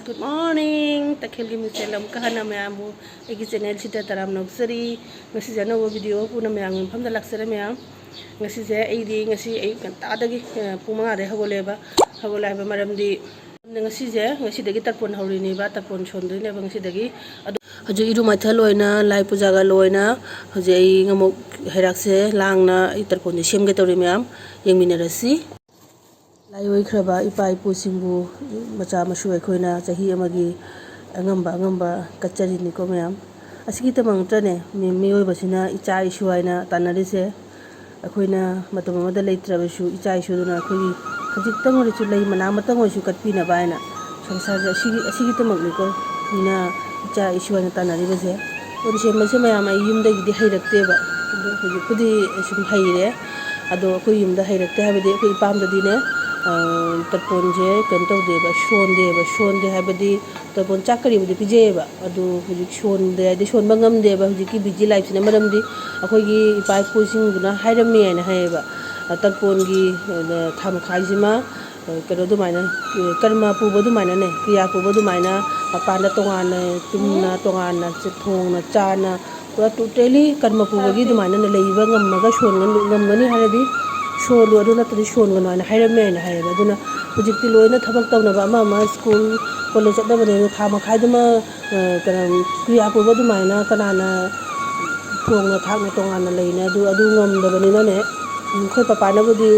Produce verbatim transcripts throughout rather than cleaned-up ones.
Good morning. ꯇꯈꯦꯜꯒꯤ ꯃꯤꯡꯁꯦꯜ ꯑꯃꯨꯛꯀ ꯍꯟꯅ ꯃꯌꯥꯝꯕꯨ ꯑꯩꯒꯤ ꯆꯦꯅꯦꯜꯁꯤꯗ ꯇꯔꯥꯝꯅ ꯑꯣꯛꯆꯔꯤ꯫ ꯉꯁꯤꯁꯦ ꯑꯅꯧꯕ ꯚꯤꯗꯤꯑꯣ ꯄꯨꯅ ꯃꯌꯥꯝꯒꯤ ꯃꯐꯝꯗ ꯂꯥꯛꯆꯔꯦ ꯃꯌꯥꯝ꯫ ꯉꯁꯤꯁꯦ ꯑꯩꯗꯤ ꯉꯁꯤ ꯑꯌꯨꯛ ꯉꯟꯇꯥꯗꯒꯤ, ꯑ, ꯄꯨꯡ ꯃꯉꯥꯗꯒꯤ ꯍꯧꯒꯠꯂꯦꯕ꯫ ꯍꯧꯒꯠꯂꯦ ꯍꯥꯏꯕ ꯃꯔꯝꯗꯤ ꯉꯁꯤꯁꯦ, ꯉꯁꯤꯗꯒꯤ ꯇꯔꯄꯣꯟ ꯍꯧꯔꯤꯅꯦꯕ, ꯇꯔꯄꯣꯟ ꯁꯣꯟꯗꯣꯏꯅꯦꯕ ꯉꯁꯤꯗꯒꯤ꯫ ꯑꯗꯣ ꯍꯧꯖꯤꯛ ꯏꯔꯨ ꯃꯥꯏꯊ ꯂꯣꯏꯅ, ꯂꯥꯏ ꯄꯨꯖꯥꯒ ꯂꯣꯏꯅ ꯍꯧꯖꯤꯛ ꯑꯩ ꯉꯃꯨꯛ ꯍꯩꯔꯥꯛꯁꯦ ꯂꯥꯡꯅ ꯑꯩ ꯇꯔꯄꯣꯟꯁꯦ ꯁꯦꯝꯒꯦ ꯇꯧꯔꯤ ꯃꯌꯥꯝ꯫ ꯌꯦꯡꯃꯤꯟꯅꯔꯁꯤ꯫ ꯂꯥꯏ ꯑꯣꯏꯈ꯭ꯔꯕ ꯏꯄꯥ ꯏꯄꯨꯁꯤꯡꯕꯨ ꯃꯆꯥ ꯃꯁꯨ ꯑꯩꯈꯣꯏꯅ ꯆꯍꯤ ꯑꯃꯒꯤ ꯑꯉꯝꯕ ꯑꯉꯝꯕ ꯀꯠꯆꯔꯤꯅꯤꯀꯣ ꯃꯌꯥꯝ꯫ ꯑꯁꯤꯒꯤꯗꯃꯛꯇꯅꯦ ꯃꯤ-, ꯃꯤꯑꯣꯏꯕꯁꯤꯅ ꯏꯆꯥ ꯏꯁꯨ ꯍꯥꯏꯅ ꯇꯥꯟꯅꯔꯤꯁꯦ꯫ ꯑꯩꯈꯣꯏꯅ ꯃꯇꯝ ꯑꯃꯗ ꯂꯩꯇ꯭ꯔꯕꯁꯨ ꯏꯆꯥ ꯏꯁꯨꯗꯨꯅ ꯑꯩꯈꯣꯏꯒꯤ ꯈꯖꯤꯛꯇꯪ ꯑꯣꯏꯔꯁꯨ, ꯂꯩ ꯃꯅꯥ ꯑꯃꯇꯪ ꯑꯣꯏꯔꯁꯨ ꯀꯠꯄꯤꯅꯕ ꯍꯥꯏꯅ ꯁꯪꯁꯥꯔꯁꯦ ꯑꯁꯤꯒꯤ, ꯑꯁꯤꯒꯤꯗꯃꯛꯅꯤꯀꯣ ꯃꯤꯅ ꯏꯆꯥ ꯏꯁꯨ ꯍꯥꯏꯅ ꯇꯥꯟꯅꯔꯤꯕꯁꯦ꯫ ꯀꯣꯟ ꯁꯦꯝꯕꯁꯦ ꯃꯌꯥꯝ ꯑꯩ ꯌꯨꯝꯗꯒꯤꯗꯤ ꯍꯩꯔꯛꯇꯦꯕ꯫ ꯑꯗꯣ ꯍꯧꯖꯤꯛꯄꯨꯗꯤ ꯁꯨꯝ ꯍꯩꯔꯦ꯫ ꯑꯗꯣ ꯑꯩꯈꯣꯏ ꯌꯨꯝꯗ ꯍꯩꯔꯛꯇꯦ ꯍꯥꯏꯕꯗꯤ ꯑꯩꯈꯣꯏ ꯏꯄꯥꯝꯗꯗꯤꯅꯦ, ꯑ, ꯇꯔꯄꯣꯟꯁꯦ ꯀꯩꯅꯣ ꯇꯧꯗꯦꯕ, ꯁꯣꯟꯗꯦꯕ꯫ ꯁꯣꯟꯗꯦ ꯍꯥꯏꯕꯗꯤ ꯇꯔꯄꯣꯟ ꯆꯥꯛ ꯀꯔꯤꯕꯨꯗꯤ ꯄꯤꯖꯩꯌꯦꯕ꯫ ꯑꯗꯨ ꯍꯧꯖꯤꯛ ꯁꯣꯟꯗꯦ ꯍꯥꯏꯗꯤ ꯁꯣꯟꯕ ꯉꯝꯗꯦꯕ ꯍꯧꯖꯤꯛꯀꯤ ꯕꯤꯖꯤ ꯂꯥꯏꯐꯁꯤꯅ꯫ ꯃꯔꯝꯗꯤ ꯑꯩꯈꯣꯏꯒꯤ ꯏꯄꯥ ꯏꯄꯨꯁꯤꯡꯗꯨꯅ ꯍꯥꯏꯔꯝꯃꯤ ꯍꯥꯏꯅ ꯍꯥꯏꯌꯦꯕ, ꯑ, ꯇꯔꯄꯣꯟꯒꯤ, ꯑ, ꯊꯥ ꯃꯈꯥꯏꯁꯤꯃ, ꯑ, ꯀꯩꯅꯣ ꯑꯗꯨꯃꯥꯏꯅ, ꯑ, ꯀꯔꯃ ꯄꯨꯕ ꯑꯗꯨꯃꯥꯏꯅꯅꯦ, ꯀ꯭ꯔꯤꯌꯥ ꯄꯨꯕ ꯑꯗꯨꯃꯥꯏꯅ ꯃꯄꯥꯟꯗ ꯇꯣꯉꯥꯟꯅ ꯇꯨꯝꯅ, ꯇꯣꯉꯥꯟꯅ ꯆ-, ꯊꯣꯡꯅ ꯆꯥꯅ, ꯄꯨꯔꯥ ꯇꯣꯇꯦꯂꯤ ꯀꯔꯃ ꯄꯨꯕꯒꯤ ꯑꯗꯨꯃꯥꯏꯅ ꯂꯩꯕ ꯉꯝꯃꯒ ꯁꯣꯟꯒꯅꯤ, ꯉꯝꯒꯅꯤ ꯍꯥꯏꯔꯗꯤ ꯁꯣꯜꯂꯨ, ꯑꯗꯨ ꯅꯠꯇ꯭ꯔꯗꯤ ꯁꯣꯟꯒꯅꯨ ꯍꯥꯏꯅ ꯍꯥꯏꯔꯝꯃꯦ ꯍꯥꯏꯅ ꯍꯥꯏꯌꯦꯕ꯫ ꯑꯗꯨꯅ ꯍꯧꯖꯤꯛꯇꯤ ꯂꯣꯏꯅ ꯊꯕꯛ ꯇꯧꯅꯕ, ꯑꯃ ꯑꯃ ꯁ꯭ꯀꯨꯜ ꯀꯣꯂꯦꯖ ꯆꯠꯅꯕꯅꯤꯅ ꯊꯥ ꯃꯈꯥꯏꯗꯨꯃ, ꯑ, ꯀꯩꯅꯣ, ꯀ꯭ꯔꯤꯌꯥ ꯄꯨꯕ ꯑꯗꯨꯃꯥꯏꯅ ꯀꯅꯥꯅ ꯊꯣꯡꯅ ꯊꯥꯛꯅ ꯇꯣꯉꯥꯟꯅ ꯂꯩꯅꯤ? ꯑꯗꯨ, ꯑꯗꯨ ꯉꯝꯗꯕꯅꯤꯅꯅꯦ, ꯑꯩꯈꯣꯏ ꯄꯄꯥꯅꯕꯨꯗꯤ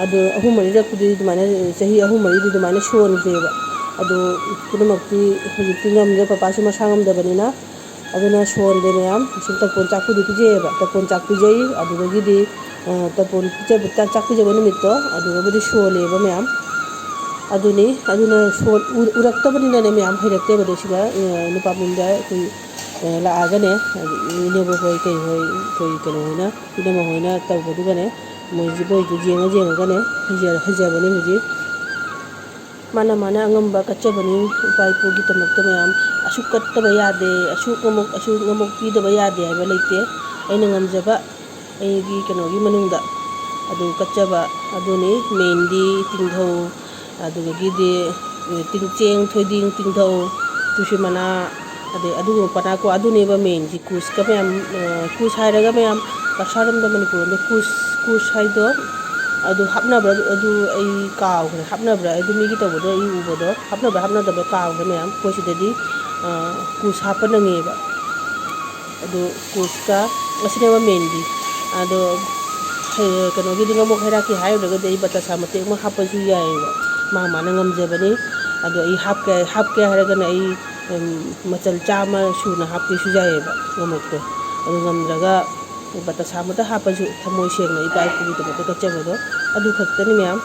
ꯑꯗꯨ ꯑꯍꯨꯝ ꯃꯔꯤꯔꯛꯄꯨꯗꯤ ꯑꯗꯨꯃꯥꯏꯅ, ꯆꯍꯤ ꯑꯍꯨꯝ ꯃꯔꯤꯗꯤ ꯑꯗꯨꯃꯥꯏꯅ ꯁꯣꯟꯈ꯭ꯔꯦꯕ꯫ ꯑꯗꯨ ꯄꯨꯝꯅꯃꯛꯇꯤ ꯍꯧꯖꯤꯛꯇꯤ ꯉꯝꯗ꯭ꯔꯦ, ꯄꯄꯥꯁꯨ ꯃꯁꯥ ꯉꯝꯗꯕꯅꯤꯅ꯫ ꯑꯗꯨꯅ ꯁꯣꯟꯗꯦ ꯃꯌꯥꯝ꯫ ꯁꯨꯝ ꯇꯔꯄꯣꯟ ꯆꯥꯛꯄꯨꯗꯤ ꯄꯤꯖꯩꯌꯦꯕ, ꯇꯔꯄꯣꯟ ꯆꯥꯛ ꯄꯤꯖꯩ꯫ ꯑꯗꯨꯗꯒꯤꯗꯤ, ꯑ, ꯇꯔꯄꯣꯟ ꯄꯤꯖꯕ, ꯆꯥꯛ, ꯆꯥꯛ ꯄꯤꯖꯕ ꯅꯨꯃꯤꯠꯇꯣ ꯑꯗꯨꯗꯕꯨꯗꯤ ꯁꯣꯜꯂꯦꯕ ꯃꯌꯥꯝ꯫ ꯑꯗꯨꯅꯤ, ꯑꯗꯨꯅ ꯁꯣꯜ-, ꯎ-, ꯎꯔꯛꯇꯕꯅꯤꯅꯅꯦ ꯃꯌꯥꯝ ꯍꯩꯔꯛꯇꯦꯕ꯫ ꯑꯗꯣ ꯁꯤꯗ, ꯑ, ꯅꯨꯄꯥ ꯃꯌꯨꯝꯗ ꯑꯩꯈꯣꯏ, ꯑ, ꯂꯥꯛꯑꯒꯅꯦ, ꯏꯅꯦꯕꯣꯛ ꯍꯣꯏ ꯀꯩ ꯍꯣꯏ, ꯑꯩꯈꯣꯏ ꯀꯩꯅꯣ ꯍꯣꯏꯅ, ꯏꯅꯝꯃ ꯍꯣꯏꯅ ꯇꯧꯕꯗꯨꯒꯅꯦ, ꯃꯣꯏꯁꯤ ꯃꯣꯏꯁꯨ ꯌꯦꯡꯉ ꯌꯦꯡꯉꯒꯅꯦ ꯍꯩꯖ-, ꯍꯩꯖꯕꯅꯦ ꯍꯧꯖꯤꯛ꯫ ꯃꯥꯅ ꯃꯥꯅ ꯑꯉꯝꯕ ꯀꯠꯆꯕꯅꯤ꯫ ꯏꯄꯥ ꯏꯄꯨꯒꯤꯗꯃꯛꯇ ꯃꯌꯥꯝ ꯑꯁꯨꯛ ꯀꯠꯇꯕ ꯌꯥꯗꯦ, ꯑꯁꯨꯛ ꯉꯃꯨꯛ, ꯑꯁꯨꯛ ꯉꯃꯨꯛ ꯄꯤꯗꯕ ꯌꯥꯗꯦ ꯍꯥꯏꯕ ꯂꯩꯇꯦ꯫ ꯑꯩꯅ ꯉꯝꯖꯕ ꯑꯩꯒꯤ ꯀꯩꯅꯣꯒꯤ ꯃꯅꯨꯡꯗ ꯑꯗꯨ ꯀꯠꯆꯕ ꯑꯗꯨꯅꯤ꯫ ꯃꯦꯟꯗꯤ ꯇꯤꯡꯙꯧ, ꯑꯗꯨꯗꯒꯤꯗꯤ ꯇꯤꯡ ꯆꯦꯡ, ꯊꯣꯏꯗꯤꯡ, ꯇꯤꯡꯊꯧ, ꯇꯨꯁꯤ ꯃꯅꯥ, ꯑꯗꯩ ꯑꯗꯨꯒꯨꯝꯕ ꯄꯅꯥ ꯀꯣ, ꯑꯗꯨꯅꯦꯕ ꯃꯦꯟꯗꯤ ꯀꯨꯁꯀ ꯃꯌꯥꯝ꯫ ꯀꯨꯁ ꯍꯥꯏꯔꯒ ꯃꯌꯥꯝ ꯀꯁꯥꯔꯣꯝꯗ ꯃꯅꯤꯄꯨꯔ ꯂꯣꯝꯗ ꯀꯨꯁ, ꯀꯨꯁ ꯍꯥꯏꯗꯣ ꯑꯗꯨ ꯍꯥꯞꯅꯕ꯭ꯔꯥ? ꯑꯗꯨ ꯑꯩ ꯀꯥꯎꯈ꯭ꯔꯦ꯫ ꯍꯥꯞꯅꯕ꯭ꯔꯥ? ꯑꯗꯨ ꯃꯤꯒꯤ ꯇꯧꯕꯗꯣ ꯑꯩ ꯎꯕꯗꯣ ꯍꯥꯞꯅꯕ꯭ꯔꯥ ꯍꯥꯞꯅꯗꯕ꯭ꯔꯥ ꯀꯥꯎꯈ꯭ꯔꯦ ꯃꯌꯥꯝ꯫ ꯑꯩꯈꯣꯏ ꯁꯤꯗꯗꯤ ꯀꯨꯁ ꯍꯥꯞꯄ ꯅꯪꯉꯦꯕ꯫ ꯑꯗꯨ ꯀꯨꯁꯀ ꯑꯁꯤꯅꯦꯕ ꯃꯦꯟꯗꯤ꯫ ꯑꯗꯣ ꯀꯩꯅꯣꯒꯤꯗꯤ, ꯉꯥꯃꯣꯛ ꯍꯩꯔꯥꯛꯀꯤ ꯍꯥꯏꯔꯨꯔꯒꯗꯤ ꯑꯩ ꯕꯇꯥꯁꯥ ꯃꯇꯦꯛ ꯑꯃ ꯍꯥꯞꯄꯁꯨ ꯌꯥꯏꯑꯕ, ꯃꯥ ꯃꯥꯅ ꯉꯝꯖꯕꯅꯤ꯫ ꯑꯗꯣ ꯑꯩ ꯍꯥꯞꯀꯦ, ꯍꯥꯞꯀꯦ ꯍꯥꯏꯔꯒꯅ ꯑꯩ ꯃꯆꯜ ꯆꯥꯝꯃ ꯁꯨꯅ ꯍꯥꯞꯀꯦꯁꯨ ꯌꯥꯏꯑꯕ ꯉꯥꯃꯣꯛꯇꯣ꯫ ꯑꯗꯨ ꯉꯝꯗ꯭ꯔꯒ ꯕꯇꯥꯁꯥ ꯑꯃꯇ ꯍꯥꯞꯄꯁꯨ ꯊꯃꯣꯏ ꯁꯦꯡꯅ ꯏꯄꯥ ꯏꯄꯨꯒꯤꯗꯃꯛꯇ ꯀꯠꯆꯕꯗꯣ ꯑꯗꯨ ꯈꯛꯇꯅꯤ ꯃꯌꯥꯝ꯫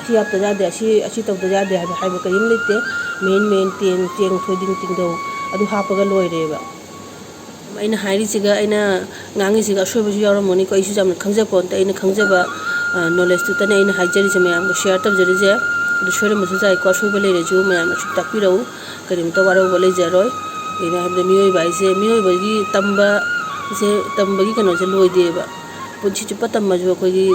ꯑꯁꯤ ꯍꯥꯞꯇ ꯌꯥꯗꯦ, ꯑꯁꯤ, ꯑꯁꯤ ꯇꯧꯗ ꯌꯥꯗꯦ ꯍꯥꯏꯕ, ꯍꯥꯏꯕ ꯀꯔꯤꯝ ꯂꯩꯇꯦ꯫ ꯃꯦꯟ, ꯃꯦꯟ ꯇꯦꯟ, ꯆꯦꯡ, ꯊꯣꯏꯗꯤꯡ, ꯇꯤꯡꯊꯧ ꯑꯗꯨ ꯍꯥꯞꯄꯒ ꯂꯣꯏꯔꯦꯕ꯫ ꯑꯩꯅ ꯍꯥꯏꯔꯤꯁꯤꯒ ꯑꯩꯅ ꯉꯥꯡꯉꯤꯁꯤꯒ ꯑꯁꯣꯏꯕꯁꯨ ꯌꯥꯎꯔꯝꯃꯅꯤꯀꯣ꯫ ꯑꯩꯁꯨ ꯌꯥꯝꯅ ꯈꯪꯖꯄꯣꯟꯇꯦ꯫ ꯑꯩꯅ ꯈꯪꯖꯕ ꯅꯣꯂꯦꯖꯇꯨꯇꯅꯦ ꯑꯩꯅ ꯍꯥꯏꯖꯔꯤꯁꯦ, ꯃꯌꯥꯝꯒ ꯁꯤꯌꯥꯔ ꯇꯧꯖꯔꯤꯁꯦ꯫ ꯑꯗꯨ ꯁꯣꯏꯔꯝꯕꯁꯨ ꯌꯥꯏꯀꯣ꯫ ꯑꯁꯣꯏꯕ ꯂꯩꯔꯁꯨ ꯃꯌꯥꯝꯅ ꯁꯨꯝ ꯇꯥꯛꯄꯤꯔꯛꯎ, ꯀꯔꯤꯝꯇ ꯋꯥꯔꯧꯕ ꯂꯩꯖꯔꯣꯏ꯫ ꯀꯩꯒꯤꯅꯣ ꯍꯥꯏꯕꯗ ꯃꯤꯑꯣꯏꯕ ꯍꯥꯏꯁꯦ, ꯃꯤꯑꯣꯏꯕꯒꯤ ꯇꯝꯕꯁꯦ, ꯇꯝꯕꯒꯤ ꯀꯩꯅꯣꯁꯦ ꯂꯣꯏꯗꯦꯕ꯫ ꯄꯨꯟꯁꯤ ꯆꯨꯞꯄ ꯇꯝꯃꯁꯨ ꯑꯩꯈꯣꯏꯒꯤ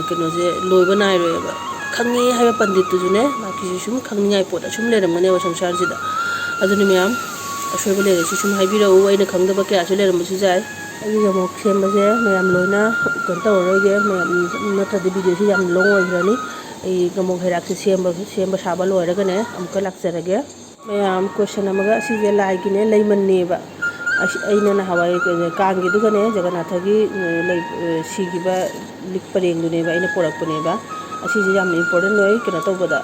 ꯀꯩꯅꯣꯁꯦ ꯂꯣꯏꯕ ꯅꯥꯏꯔꯣꯏꯕ꯫ ꯈꯪꯉꯦ ꯍꯥꯏꯕ ꯄꯟꯗꯤꯠꯇꯨꯁꯨꯅꯦ, ꯃꯥꯒꯤꯁꯨ ꯁꯨꯝ ꯈꯪꯅꯤꯡꯉꯥꯏ ꯄꯣꯠ ꯑꯁꯨꯝ ꯂꯩꯔꯝꯒꯅꯦꯕ ꯁꯪꯁꯥꯔꯁꯤꯗ꯫ ꯑꯗꯨꯅ ꯃꯌꯥꯝ ꯑꯁꯣꯏꯕ ꯂꯩꯔꯁꯨ ꯁꯨꯝ ꯍꯥꯏꯕꯤꯔꯛꯎ, ꯑꯩꯅ ꯈꯪꯗꯕ ꯀꯌꯥꯁꯨ ꯂꯩꯔꯝꯕꯁꯨ ꯌꯥꯏ꯫ ꯑꯩꯒꯤ ꯉꯥꯃꯣꯛ ꯁꯦꯝꯕꯁꯦ ꯃꯌꯥꯝ ꯂꯣꯏꯅ ꯀꯩꯅꯣ ꯇꯧꯔꯔꯣꯏꯒꯦ, ꯃꯌꯥꯝ ꯅꯠꯇ꯭ꯔꯗꯤ ꯚꯤꯗꯤꯑꯣꯁꯤ ꯌꯥꯝ ꯂꯣꯡ ꯑꯣꯏꯈ꯭ꯔꯅꯤ꯫ ꯑꯩ ꯉꯥꯃꯣꯛ ꯍꯩꯔꯥꯛꯁꯦ ꯁꯦꯝꯕ, ꯁꯦꯝꯕ ꯁꯥꯕ ꯂꯣꯏꯔꯒꯅꯦ ꯑꯃꯨꯛꯀ ꯂꯥꯛꯆꯔꯒꯦ꯫ ꯃꯌꯥꯝ, ꯀꯣꯏꯁꯟ ꯑꯃꯒ, ꯑꯁꯤꯁꯦ ꯂꯥꯏꯒꯤꯅꯦ, ꯂꯩꯃꯟꯅꯦꯕ꯫ ꯑꯁꯤ ꯑꯩꯅ ꯅꯍꯥꯟꯋꯥꯏ ꯀꯩꯅꯣ, ꯀꯥꯡꯒꯤꯗꯨꯒꯅꯦ, ꯖꯒꯟꯅꯥꯊꯒꯤ, ꯑ, ꯂꯩ, ꯑ, ꯁꯤꯈꯤꯕ ꯂꯤꯛ ꯄꯔꯦꯡꯗꯨꯅꯦꯕ ꯑꯩꯅ ꯄꯣꯔꯛꯄꯅꯦꯕ꯫ ꯑꯁꯤꯁꯦ ꯌꯥꯝꯅ ꯏꯝꯄꯣꯔꯇꯦꯟ ꯑꯣꯏ, ꯀꯩꯅꯣ ꯇꯧꯕꯗ,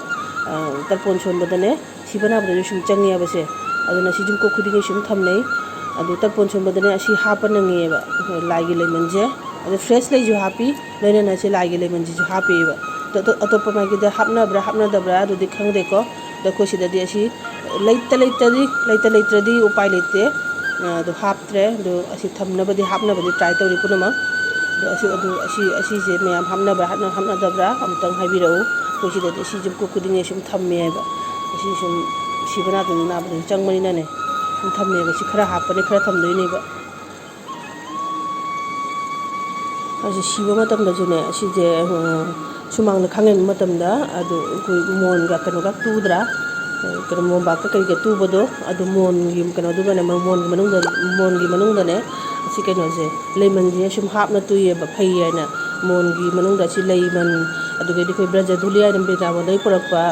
ꯑ, ꯇꯔꯄꯣꯟ ꯁꯣꯟꯕꯗꯅꯦ, ꯁꯤꯕ ꯅꯥꯕꯗꯁꯨ ꯁꯨꯝ ꯆꯪꯉꯦꯕꯁꯦ꯫ ꯑꯗꯨꯅ ꯁꯤ ꯌꯨꯝꯀꯣꯛ ꯈꯨꯗꯤꯡꯒꯤ ꯁꯨꯝ ꯊꯝꯅꯩ꯫ ꯑꯗꯨ ꯇꯔꯄꯣꯟ ꯁꯣꯟꯕꯗꯅꯦ ꯑꯁꯤ ꯍꯥꯞꯄ ꯅꯪꯉꯦꯕ, ꯂꯥꯏꯒꯤ ꯂꯩꯃꯟꯁꯦ꯫ ꯑꯗꯨ ꯐ꯭ꯔꯦꯁ ꯂꯩꯁꯨ ꯍꯥꯞꯄꯤ, ꯂꯣꯏꯅꯅ ꯁꯤ ꯂꯥꯏꯒꯤ ꯂꯩꯃꯟꯁꯤꯁꯨ ꯍꯥꯞꯄꯤꯕ꯫ ꯑꯗꯣ ꯑꯇꯣꯞꯄ ꯃꯥꯏꯒꯤꯗ ꯍꯥꯞꯅꯕ꯭ꯔꯥ ꯍꯥꯞꯅꯗꯕ꯭ꯔꯥ ꯑꯗꯨꯗꯤ ꯈꯪꯗꯦꯀꯣ꯫ ꯑꯗꯣ ꯑꯩꯈꯣꯏ ꯁꯤꯗꯗꯤ ꯑꯁꯤ ꯂꯩꯇ ꯂꯩꯇ꯭ꯔꯗꯤ, ꯂꯩꯇ ꯂꯩꯇ꯭ꯔꯗꯤ ꯎꯄꯥꯏ ꯂꯩꯇꯦ꯫ ꯑꯗꯣ ꯍꯥꯞꯇ꯭ꯔꯦ꯫ ꯑꯗꯣ ꯑꯁꯤ ꯊꯝꯅꯕꯗꯤ ꯍꯥꯞꯅꯕꯗꯤ ꯇ꯭ꯔꯥꯏ ꯇꯧꯔꯤ ꯄꯨꯝꯅꯃꯛ꯫ ꯑꯗꯣ ꯑꯁꯤ, ꯑꯗꯨ ꯑꯁꯤ, ꯑꯁꯤꯁꯦ ꯃꯌꯥꯝ ꯍꯥꯞꯅꯕ꯭ꯔꯥ ꯍꯥꯞꯅ-, ꯍꯥꯞꯅꯗꯕ꯭ꯔꯥ ꯑꯃꯨꯛꯇꯪ ꯍꯥꯏꯕꯤꯔꯛꯎ꯫ ꯑꯩꯈꯣꯏ ꯁꯤꯗꯗꯤ ꯑꯁꯤ ꯌꯨꯝꯀꯣꯛ ꯈꯨꯗꯤꯡꯒꯤ ꯁꯨꯝ ꯊꯝꯃꯦ ꯍꯥꯏꯕ꯫ ꯑꯁꯤ ꯁꯨꯝ ꯁꯤꯕ ꯅꯥꯗꯅ ꯅꯥꯕꯗꯁꯨ ꯆꯪꯕꯅꯤꯅꯅꯦ, ꯁꯨꯝ ꯊꯝꯃꯦꯕ꯫ ꯁꯤ ꯈꯔ ꯍꯥꯞꯄꯅꯦ, ꯈꯔ ꯊꯝꯗꯣꯏꯅꯦꯕ꯫ ꯑꯁꯤ ꯁꯤꯕ ꯃꯇꯝꯗꯁꯨꯅꯦ, ꯑꯁꯤꯁꯦ, ꯑ, ꯁꯨꯃꯥꯡꯗ ꯈꯥꯡꯖꯤꯟꯕ ꯃꯇꯝꯗ ꯑꯗꯨ ꯑꯩꯈꯣꯏ ꯃꯣꯟꯒ ꯀꯩꯅꯣꯒ ꯇꯨꯗ꯭ꯔꯥ, ꯀꯩꯅꯣ, ꯃꯣꯝꯄꯥꯛꯀ ꯀꯩꯒ ꯇꯨꯕꯗꯣ, ꯑꯗꯨ ꯃꯣꯟꯒꯤ ꯀꯩꯅꯣꯗꯨꯒꯅꯦ, ꯃꯣꯟꯒꯤ ꯃꯅꯨꯡꯗ, ꯃꯣꯟꯒꯤ ꯃꯅꯨꯡꯗꯅꯦ ꯑꯁꯤ ꯀꯩꯅꯣꯁꯦ, ꯂꯩꯃꯟꯁꯦ ꯁꯨꯝ ꯍꯥꯞꯅ ꯇꯨꯏꯌꯦꯕ, ꯐꯩ ꯍꯥꯏꯅ꯫ ꯃꯣꯟꯒꯤ ꯃꯅꯨꯡꯗ ꯑꯁꯤ ꯂꯩꯃꯟ, ꯑꯗꯨꯗꯒꯤꯗꯤ ꯑꯩꯈꯣꯏ ꯕ꯭ꯔꯖꯙꯨꯂꯤ ꯍꯥꯏꯅ ꯕ꯭ꯔꯤꯟꯗꯥꯕꯟꯗꯒꯤ ꯄꯨꯔꯛꯄ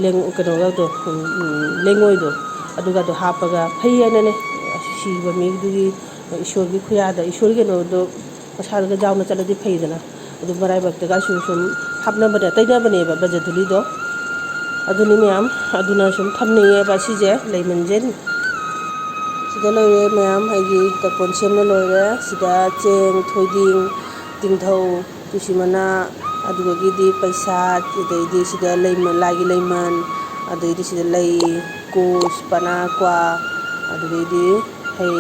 ꯂꯦꯡ-, ꯀꯩꯅꯣꯒꯗꯣ, ꯎꯝ, ꯎꯝ, ꯂꯦꯡꯉꯣꯏꯗꯣ, ꯑꯗꯨꯒꯗꯣ ꯍꯥꯞꯄꯒ ꯐꯩ ꯍꯥꯏꯅꯅꯦ, ꯁꯤꯕ ꯃꯤꯗꯨꯒꯤ ꯏꯁꯣꯔꯒꯤ ꯈꯨꯌꯥꯗ, ꯏꯁꯣꯔꯒꯤ ꯀꯩꯅꯣꯗꯣ ꯃꯁꯥꯗꯒ ꯌꯥꯎꯅ ꯆꯠꯂꯗꯤ ꯐꯩꯗꯅ꯫ ꯑꯗꯨ ꯃꯔꯥꯏꯕꯛꯇꯒꯁꯨ ꯁꯨꯝ ꯍꯥꯞꯅꯕꯅꯦ, ꯇꯩꯅꯕꯅꯦꯕ ꯕ꯭ꯔꯖꯙꯨꯂꯤꯗꯣ꯫ ꯑꯗꯨꯅꯤ ꯃꯌꯥꯝ, ꯑꯗꯨꯅ ꯁꯨꯝ ꯊꯝꯅꯩꯌꯦꯕ ꯁꯤꯁꯦ, ꯂꯩꯃꯟꯁꯦ꯫ ꯁꯤꯗ ꯂꯣꯏꯔꯦ ꯃꯌꯥꯝ, ꯑꯩꯒꯤ ꯇꯔꯄꯣꯟ ꯁꯦꯝꯅ ꯂꯣꯏꯔꯦ꯫ ꯁꯤꯗ ꯆꯦꯡ, ꯊꯣꯏꯗꯤꯡ, ꯇꯤꯡꯊꯧ, ꯇꯨꯁꯤ ꯃꯅꯥ, ꯑꯗꯨꯗꯒꯤꯗꯤ ꯄꯩꯁꯥ, ꯑꯗꯩꯗꯤ ꯁꯤꯗ ꯂꯩꯃ-, ꯂꯥꯏꯒꯤ ꯂꯩꯃꯟ, ꯑꯗꯩꯗꯤ ꯁꯤꯗ ꯂꯩ, ꯀꯨꯁ, ꯄꯅꯥ, ꯀ꯭ꯋꯥ, ꯑꯗꯨꯗꯩꯗꯤ ꯍꯩ,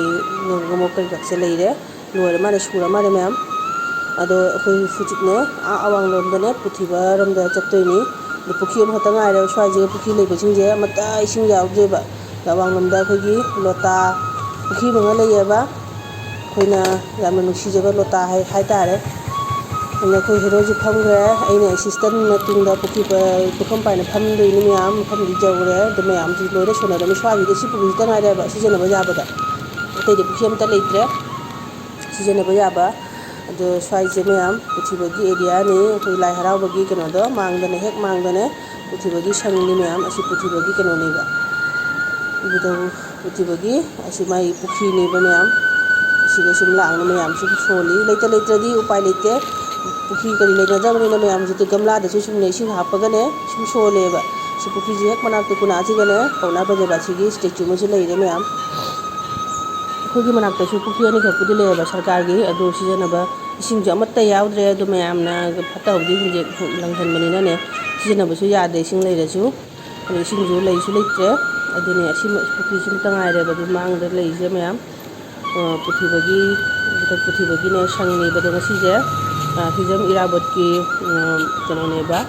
ꯉꯥꯉꯣꯝ ꯀꯩꯀꯥꯁꯦ ꯂꯩꯔꯦ꯫ ꯂꯣꯏꯔ ꯃꯥꯜꯂꯦ, ꯁꯨꯔ ꯃꯥꯜꯂꯦ ꯃꯌꯥꯝ꯫ ꯑꯗꯣ ꯑꯩꯈꯣꯏ ꯍꯧꯖꯤꯛꯅꯦ, ꯑꯥ ꯑꯋꯥꯡꯂꯣꯝꯗꯅꯦ, ꯄꯨꯊꯤꯕꯔꯣꯝꯗ ꯆꯠꯇꯣꯏꯅꯤ꯫ ꯑꯗꯣ ꯄꯨꯈ꯭ꯔꯤ ꯑꯃꯈꯛꯇ ꯉꯥꯏꯔꯦ ꯁ꯭ꯋꯥꯏꯁꯤꯒ, ꯄꯨꯈ꯭ꯔꯤ ꯂꯩꯕꯁꯤꯡꯁꯦ ꯑꯃꯠꯇ ꯏꯁꯤꯡ ꯌꯥꯎꯗ꯭ꯔꯦꯕ꯫ ꯑꯗꯣ ꯑꯋꯥꯡꯂꯣꯝꯗ ꯑꯩꯈꯣꯏꯒꯤ ꯂꯣꯇꯥ ꯄꯨꯈ꯭ꯔꯤ ꯑꯃ ꯂꯩꯌꯦꯕ, ꯑꯩꯈꯣꯏꯅ ꯌꯥꯝꯅ ꯅꯨꯡꯁꯤꯖꯕ ꯂꯣꯇꯥ ꯍꯥꯏ-, ꯍꯥꯏꯇꯥꯔꯦ꯫ ꯑꯗꯨꯅ ꯑꯩꯈꯣꯏ ꯍꯦꯔꯣꯁꯨ ꯐꯝꯈ꯭ꯔꯦ, ꯑꯩꯅ ꯑꯦꯁꯤꯁꯇꯦꯟ ꯃꯇꯨꯡꯗ ꯄꯨꯈ꯭ꯔꯤ ꯄ-, ꯄꯨꯈꯝ ꯄꯥꯏꯅ ꯐꯝꯗꯣꯏꯅꯤ ꯃꯌꯥꯝ, ꯃꯐꯝꯗꯤ ꯌꯧꯔꯦ꯫ ꯑꯗꯣ ꯃꯌꯥꯝꯁꯤ ꯂꯣꯏꯅ ꯁꯣꯟꯅꯔꯝꯃꯤ꯫ ꯁ꯭ꯋꯥꯏꯁꯤꯗ ꯁꯤ ꯄꯨꯈ꯭ꯔꯤꯁꯤꯗ ꯉꯥꯏꯔꯦꯕ ꯁꯤꯖꯤꯟꯅꯕ ꯌꯥꯕꯗ, ꯑꯇꯩꯗꯤ ꯄꯨꯈ꯭ꯔꯤ ꯑꯝꯇ ꯂꯩꯇ꯭ꯔꯦ ꯁꯤꯖꯤꯟꯅꯕ ꯌꯥꯕ꯫ ꯑꯗꯣ ꯁ꯭ꯋꯥꯏꯁꯦ ꯃꯌꯥꯝ ꯄꯨꯊꯤꯕꯒꯤ ꯑꯦꯔꯤꯌꯥꯅꯤ, ꯑꯩꯈꯣꯏ ꯂꯥꯏ ꯍꯔꯥꯎꯕꯒꯤ ꯀꯩꯅꯣꯗꯣ ꯃꯥꯡꯗꯅꯦ, ꯍꯦꯛ ꯃꯥꯡꯗꯅꯦ ꯄꯨꯊꯤꯕꯒꯤ ꯁꯪꯅꯤ ꯃꯌꯥꯝ꯫ ꯑꯁꯤ ꯄꯨꯊꯤꯕꯒꯤ ꯀꯩꯅꯣꯅꯦꯕ, ꯏꯕꯨꯙꯧ ꯄꯨꯊꯤꯕꯒꯤ ꯑꯁꯤ ꯃꯥꯒꯤ ꯄꯨꯈ꯭ꯔꯤꯅꯦꯕ ꯃꯌꯥꯝ꯫ ꯑꯁꯤꯗ ꯁꯨꯝ ꯂꯥꯡꯅ ꯃꯌꯥꯝ ꯁꯨꯝ ꯁꯣꯜꯂꯤ꯫ ꯂꯩꯇ ꯂꯩꯇ꯭ꯔꯗꯤ ꯎꯄꯥꯏ ꯂꯩꯇꯦ, ꯄꯨꯈ꯭ꯔꯤ ꯀꯔꯤ ꯂꯩꯅꯗꯕꯅꯤꯅ ꯃꯌꯥꯝ ꯍꯧꯖꯤꯛꯇꯤ ꯒꯝꯂꯥꯗꯁꯨ ꯁꯨꯝꯅꯦ ꯏꯁꯤꯡ ꯍꯥꯞꯄꯒꯅꯦ ꯁꯨꯝ ꯁꯣꯜꯂꯦꯕ꯫ ꯁꯤ ꯄꯨꯈ꯭ꯔꯤꯁꯤ ꯍꯦꯛ ꯃꯅꯥꯛꯇ ꯀꯨꯅꯥꯁꯤꯒꯅꯦ ꯄꯥꯎꯅꯥ ꯕ꯭ꯔꯖꯕꯥꯁꯤꯒꯤ ꯁ꯭ꯇꯦꯆꯨ ꯑꯃꯁꯨ ꯂꯩꯔꯦ ꯃꯌꯥꯝ꯫ ꯑꯩꯈꯣꯏꯒꯤ ꯃꯅꯥꯛꯇꯁꯨ ꯄꯨꯈ꯭ꯔꯤ ꯑꯅꯤꯈꯛꯄꯨꯗꯤ ꯂꯩꯌꯦꯕ ꯁꯔꯀꯥꯔꯒꯤ, ꯑꯗꯨ ꯁꯤꯖꯤꯟꯅꯕ ꯏꯁꯤꯡꯁꯨ ꯑꯃꯠꯇ ꯌꯥꯎꯗ꯭ꯔꯦ꯫ ꯑꯗꯨ ꯃꯌꯥꯝꯅ ꯐꯠꯇ ꯍꯥꯎꯗꯤ ꯍꯨꯟꯖꯤꯟ-, ꯂꯪꯁꯤꯟꯕꯅꯤꯅꯅꯦ ꯁꯤꯖꯤꯟꯅꯕꯁꯨ ꯌꯥꯗꯦ ꯏꯁꯤꯡ ꯂꯩꯔꯁꯨ꯫ ꯑꯗꯨ ꯏꯁꯤꯡꯁꯨ ꯂꯩꯁꯨ ꯂꯩꯇ꯭ꯔꯦ꯫ ꯑꯗꯨꯅꯦ ꯑꯁꯤ ꯄꯨꯈ꯭ꯔꯤꯁꯤꯃꯇ ꯉꯥꯏꯔꯦꯕ ꯑꯗꯨ ꯃꯥꯡꯗ ꯂꯩꯔꯤꯁꯦ ꯃꯌꯥꯝ꯫ ꯑ, ꯄꯨꯊꯤꯕꯒꯤ, ꯄꯨꯊꯤꯕꯒꯤꯅꯦ ꯁꯪꯅꯦꯕ꯫ ꯑꯗꯣ ꯉꯁꯤꯁꯦ, ꯑ, ꯍꯤꯖꯝ ꯏꯔꯥꯕꯣꯠꯀꯤ, ꯎꯝ, ꯀꯩꯅꯣꯅꯦꯕ,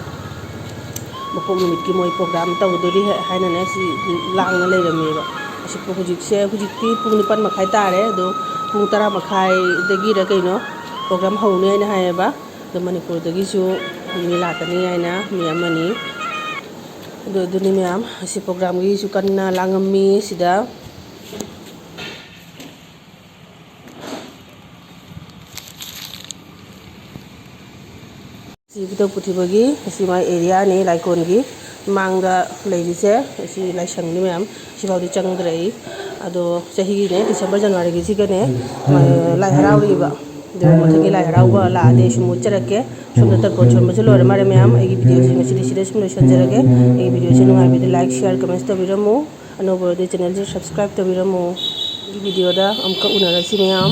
ꯃꯄꯣꯛ ꯅꯨꯃꯤꯠꯀꯤ ꯃꯣꯏ ꯄ꯭ꯔꯣꯒ꯭ꯔꯥꯝ ꯇꯧꯗꯣꯔꯤ ꯍꯥꯏꯅꯅꯦ ꯁꯤ ꯂꯥꯡꯅ ꯂꯩꯔꯝꯃꯦꯕ꯫ ꯑꯁꯤ ꯄꯨ-, ꯍꯧꯖꯤꯛꯁꯦ, ꯍꯧꯖꯤꯛꯇꯤ ꯄꯨꯡ ꯅꯤꯄꯥꯟ ꯃꯈꯥꯏ ꯇꯥꯔꯦ꯫ ꯑꯗꯣ ꯄꯨꯡ ꯇꯔꯥ ꯃꯈꯥꯏꯗꯒꯤꯔ ꯀꯩꯅꯣ ꯄ꯭ꯔꯣꯒ꯭ꯔꯥꯝ ꯍꯧꯅꯤ ꯍꯥꯏꯅ ꯍꯥꯏꯌꯦꯕ꯫ ꯑꯗꯣ ꯃꯅꯤꯄꯨꯔꯗꯒꯤꯁꯨ ꯃꯤ ꯂꯥꯛꯀꯅꯤ ꯍꯥꯏꯅ ꯃꯤ ꯑꯃꯅꯤ꯫ ꯑꯗꯨ, ꯑꯗꯨꯅꯤ ꯃꯌꯥꯝ, ꯑꯁꯤ programꯒꯤꯁꯨ ꯀꯟꯅ ꯂꯥꯡꯉꯝꯃꯤ ꯁꯤꯗ꯫ ꯁꯤ ꯏꯕꯨꯙꯧ ꯄꯨꯊꯤꯕꯒꯤ, ꯑꯁꯤ ꯃꯥꯏ areaꯅꯤ, ꯂꯥꯏꯀꯣꯟꯒꯤ ꯃꯥꯡꯗ ꯂꯩꯔꯤꯁꯦ꯫ ꯑꯁꯤ ꯂꯥꯏꯁꯪꯅꯤ ꯃꯌꯥꯝ, ꯁꯤꯐꯥꯎꯗꯤ ꯆꯪꯗ꯭ꯔꯦ ꯑꯩ꯫ ꯑꯗꯣ ꯆꯍꯤꯒꯤꯅꯦ, December Januaryꯒꯤꯁꯤꯒꯅꯦ, ꯂꯥꯏ ꯍꯔꯥꯎꯔꯤꯕ꯫ ꯑꯗꯨ ꯃꯊꯪꯒꯤ ꯂꯥꯏ ꯍꯔꯥꯎꯕ ꯂꯥꯛꯑꯗꯤ ꯑꯩ ꯁꯨꯝ ꯎꯠꯆꯔꯛꯀꯦ꯫ ꯁꯣꯝꯗ ꯇꯔꯄꯣꯟ ꯁꯣꯟꯕꯁꯨ ꯂꯣꯏꯔ ꯃꯥꯜꯂꯦ ꯃꯌꯥꯝ꯫ ꯑꯩꯒꯤ videoꯁꯤ ꯉꯁꯤꯗꯤ ꯁꯤꯗ ꯁꯨꯝ ꯂꯣꯏꯁꯤꯟꯖꯔꯒꯦ꯫ ꯑꯩꯒꯤ videoꯁꯤ ꯅꯨꯡꯉꯥꯏꯕꯤꯔꯗꯤ like, share, comments ꯇꯧꯕꯤꯔꯝꯃꯨ꯫ ꯑꯅꯧꯕ ꯑꯣꯏꯔꯗꯤ channelꯁꯤ subscribe ꯇꯧꯕꯤꯔꯝꯃꯨ꯫ ꯑꯩꯒꯤ videoꯗ ꯑꯃꯨꯛꯀ ꯎꯅꯔꯁꯤ ꯃꯌꯥꯝ꯫